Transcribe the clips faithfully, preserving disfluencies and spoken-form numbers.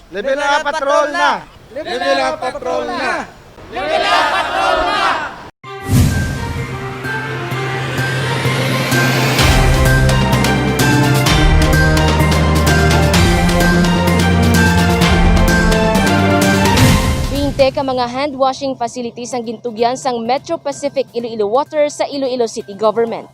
Level up patrol na! Level up patrol na! Binte ka mga hand washing facilities ang gintugyan sang Metro Pacific Iloilo Water sa Iloilo City Government.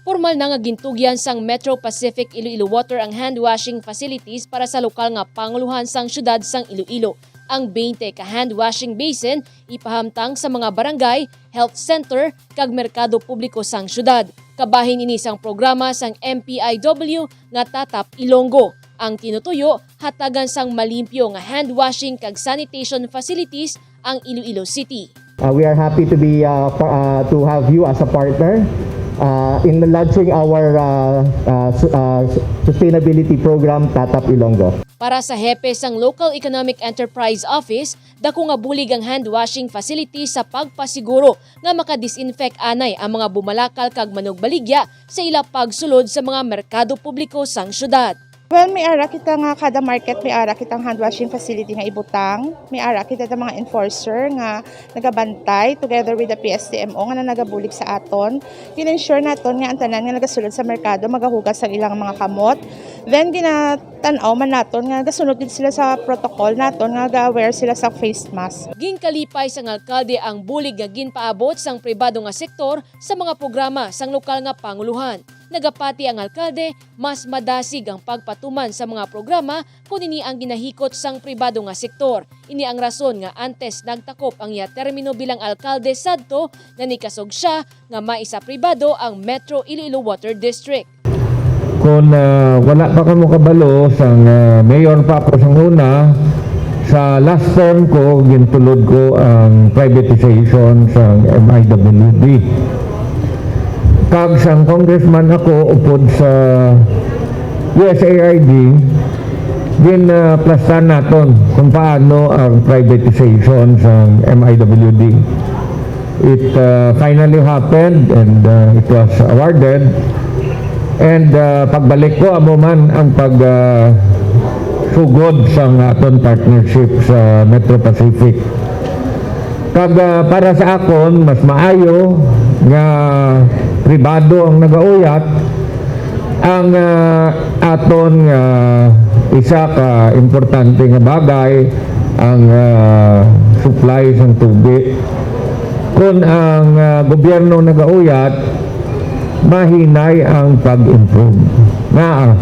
Pormal na nga gintugyan sang Metro Pacific Iloilo Water ang hand washing facilities para sa lokal nga panguluhan sang siyudad sang Iloilo. Ang binte ka hand washing basin ipahamtang sa mga barangay, health center, kag merkado publiko sang siyudad. Kabahin ini sang programa sang M P I W nga Tatap Ilonggo. Ang tinutuyo, hatagan sang malimpyo nga hand washing kag sanitation facilities ang Iloilo City. Uh, we are happy to be uh, pa- uh, to have you as a partner uh, in launching our uh, uh, su- uh, sustainability program, Tatap Ilonggo. Para sa hepe sang Local Economic Enterprise Office, dako nga bulig ang hand washing facility sa pagpasiguro nga makadisinfect anay ang mga bumalakal kag manugbaligya sa ila pagsulod sa mga merkado publiko sang syudad. Well, may ara kita nga kada market may ara kitang hand washing facility nga ibutang. May ara kita nga mga enforcer nga nagabantay together with the P S T M O nga nagabulig sa aton. Gin-ensure naton nga ang tanan nga nagasulod sa merkado magahugas sang ilang mga kamot. Then ginatan-aw man naton nga nagasunod gid sila sa protocol naton, nga ga-wear sila sa face mask. Ginkalipay sang alkalde ang bulig nga ginpaabot sang pribado nga sektor sa mga programa sang lokal nga panguluhan. Nagapati ang alkalde, mas madasig ang pagpatuman sa mga programa kon ini ang ginahikot sang pribado nga sektor. Ini ang rason nga antes nagtakop ang iya termino bilang alkalde sadto, nanikasog sia nga maisa pribado ang Metro Iloilo Water District. Kung ah, wala pa kamo kabalo, sang ah, mayor pa ako sang una, sa last term ko, gintulod ko ang privatization sang M I W D. Kag sang congressman ako upod sa U S A I D, ginaplastan naton kung paano ang privatization sang M I W D. It uh, finally happened and uh, it was awarded. And uh, pagbalik ko, amo man ang pag uh, sugod sang aton partnership sa Metro Pacific. Kag ah, para sa akon, mas maayo nga pribado ang nagauyat. Ang ah, aton nga isa ka importante nga bagay ang ah, supply sang tubig. Kon ang ah, gobyerno nagauyat, mahinay ang pag-improve. Nga,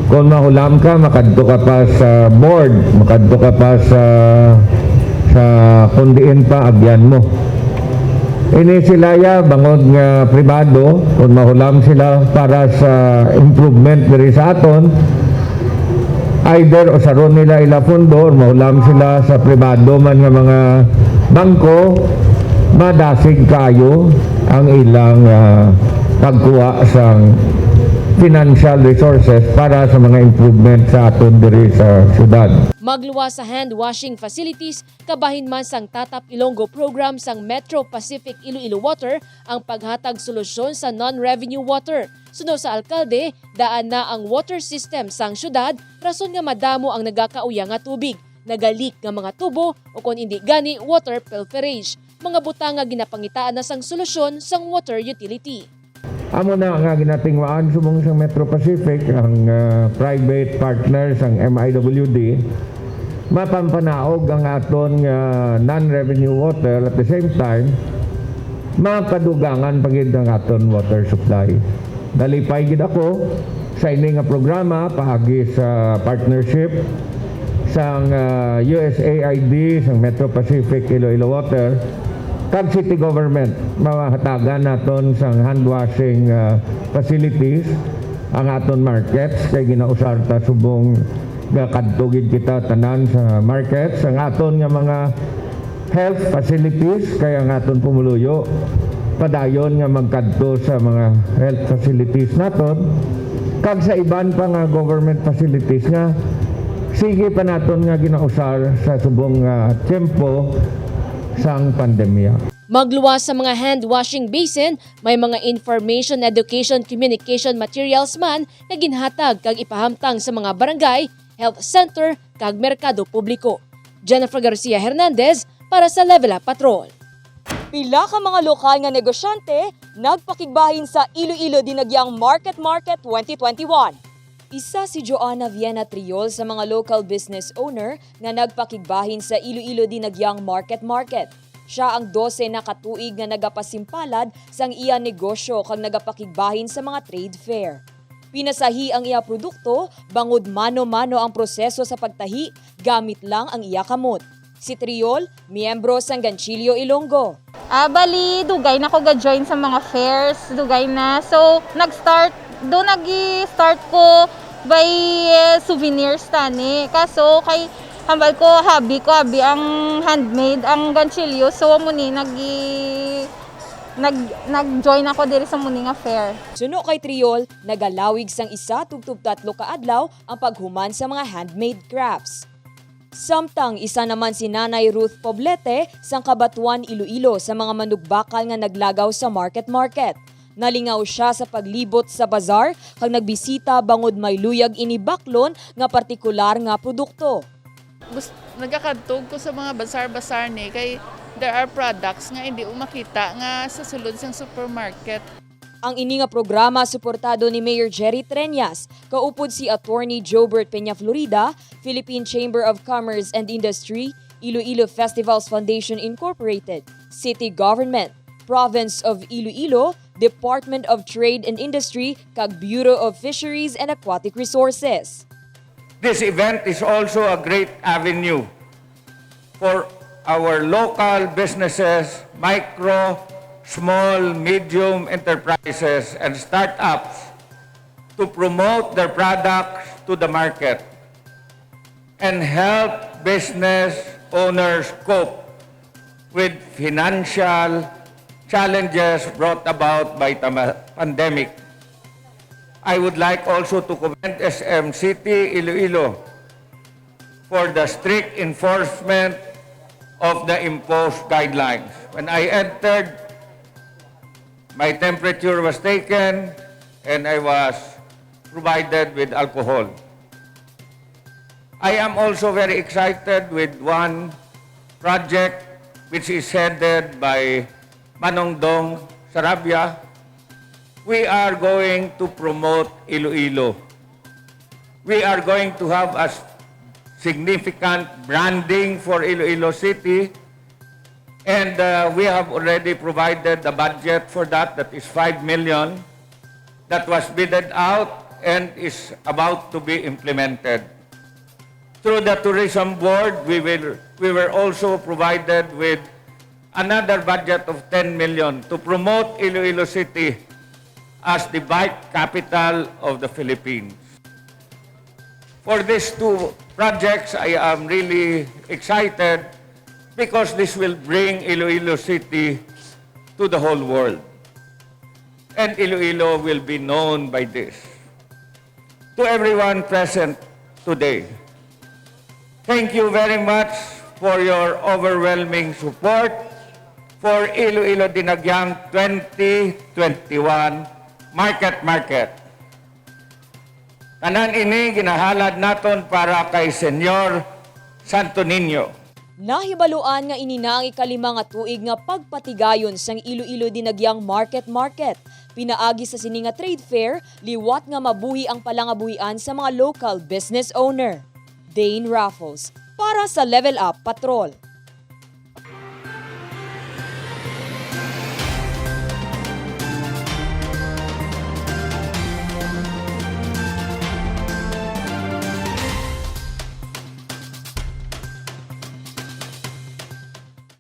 kung mahulam ka, makadto ka pa sa board, makadto ka pa sa sa kung diin pa agyan mo. Ini sila ya, bangod nga pribado, kung mahulam sila para sa improvement diri sa aton, either usaron nila ila pondo or mahulam sila sa pribado man nga mga bangko, madasig kayo ang ilang ah, pagkuha sang financial resources para sa mga improvement sa aton diri sa syudad. Magluwas sa hand washing facilities, kabahin man sang Tatap Ilonggo program sang Metro Pacific Iloilo Water ang paghatag solusyon sa non-revenue water. Suno sa alkalde, daan na ang water system sang syudad, rason nga madamo ang nagakauya nga tubig, nagalik nga mga tubo, o kon indi gani water pilferage, mga butang nga ginapangitaan na sang solusyon sang water utility. Amo na nga ginatingwaan subong sang Metro Pacific ang ah, private partner sang M I W D, mapampanaog ang aton nga non-revenue water, at the same time makadugangan pa gid ang aton water supply. Nalipay gid ako sa ini nga programa paagi sa partnership sang ah, U S A I D, sang Metro Pacific Iloilo Water, kag city government. Mahatagan naton sang hand washing ah, facilities ang aton markets, kay ginausar ta subong gakadto gid kita tanan sa markets. Ang aton nga mga health facilities, kay ang aton pumuluyo padayon nga magkadto sa mga health facilities naton kag sa iban pa nga government facilities nga sige pa naton nga ginausar sa subong nga tiyempo sang pandemya. Magluwas sa mga hand washing basin, may mga information, education, communication materials man nga ginhatag kag ipahamtang sa mga barangay, health center, kag merkado publiko. Jennifer Garcia Hernandez para sa Level Up Patrol. Pila ka mga lokal nga negosyante nagpakigbahin sa Iloilo Dinagyang Market Market twenty twenty-one. Isa si Joanna Viena Triol sa mga local business owner nga nagpakigbahin sa Iloilo Dinagyang Market Market. Siya ang dose na ka tuig nga nagapasimpalad sang iya negosyo kag nagapakigbahin sa mga trade fair. Pinasahi ang iya produkto bangod mano-mano ang proseso sa pagtahi gamit lang ang iya kamot. Si Triol, miyembro sang Ganchillo Ilonggo. Ah, bali, dugay na ko ga-join sa mga fairs, dugay na. So, nag-start, do nag-start ko by, eh, souvenirs tani. Kaso, kay hambal ko, hobby ko, hobby ang handmade, ang ganchillo. So, amo ni, nag-, nag-, nag-join ako diri sa amo ni nga fair. Suno kay Triol, nagalawig sang isa tubtob tatlo ka adlaw ang paghuman sa mga handmade crafts. Samtang isa naman si Nanay Ruth Poblete sang Cabatuan, Iloilo, sa mga manugbakal nga naglagaw sa market-market. Nalingaw sia sa paglibot sa bazar kag nagbisita bangod may luyag ini baklon nga partikular nga produkto. Gus-, nagakadtog ko sa mga bazar-bazar ni kay there are products nga hindi mo makita nga sa sulod sang supermarket. Ang ini nga programa suportado ni Mayor Jerry Treñas, kaupod si Attorney Jobert Peña Florida, Philippine Chamber of Commerce and Industry, Iloilo Festivals Foundation Incorporated, City Government, Province of Iloilo, Department of Trade and Industry, kag Bureau of Fisheries and Aquatic Resources. This event is also a great avenue for our local businesses, micro, small, medium enterprises, and startups to promote their products to the market and help business owners cope with financial challenges brought about by the ma-, pandemic. I would like also to commend S M City Iloilo for the strict enforcement of the imposed guidelines. When I entered, my temperature was taken and I was provided with alcohol. I am also very excited with one project which is headed by Manong Dong Sarabia. We are going to promote Iloilo. We are going to have a s-, significant branding for Iloilo City. And, uh, we have already provided the budget for that, that is five million, that was bidded out and is about to be implemented. Through the Tourism Board, we will, we were also provided with another budget of ten million to promote Iloilo City as the bike capital of the Philippines. For these two projects, I am really excited because this will bring Iloilo City to the whole world. And Iloilo will be known by this. To everyone present today, thank you very much for your overwhelming support for Iloilo Dinagyang twenty twenty-one Market Market. Tanan ini ginahalad naton para kay Señor Santo Niño. Nahibaluan nga ini na ang ikalima nga tuig nga pagpatigayon sang Iloilo Dinagyang Market Market. Pinaagi sa sini nga trade fair, liwat nga mabuhi ang palangabuhian sa mga local business owner. Dane Raffles, para sa Level Up Patrol.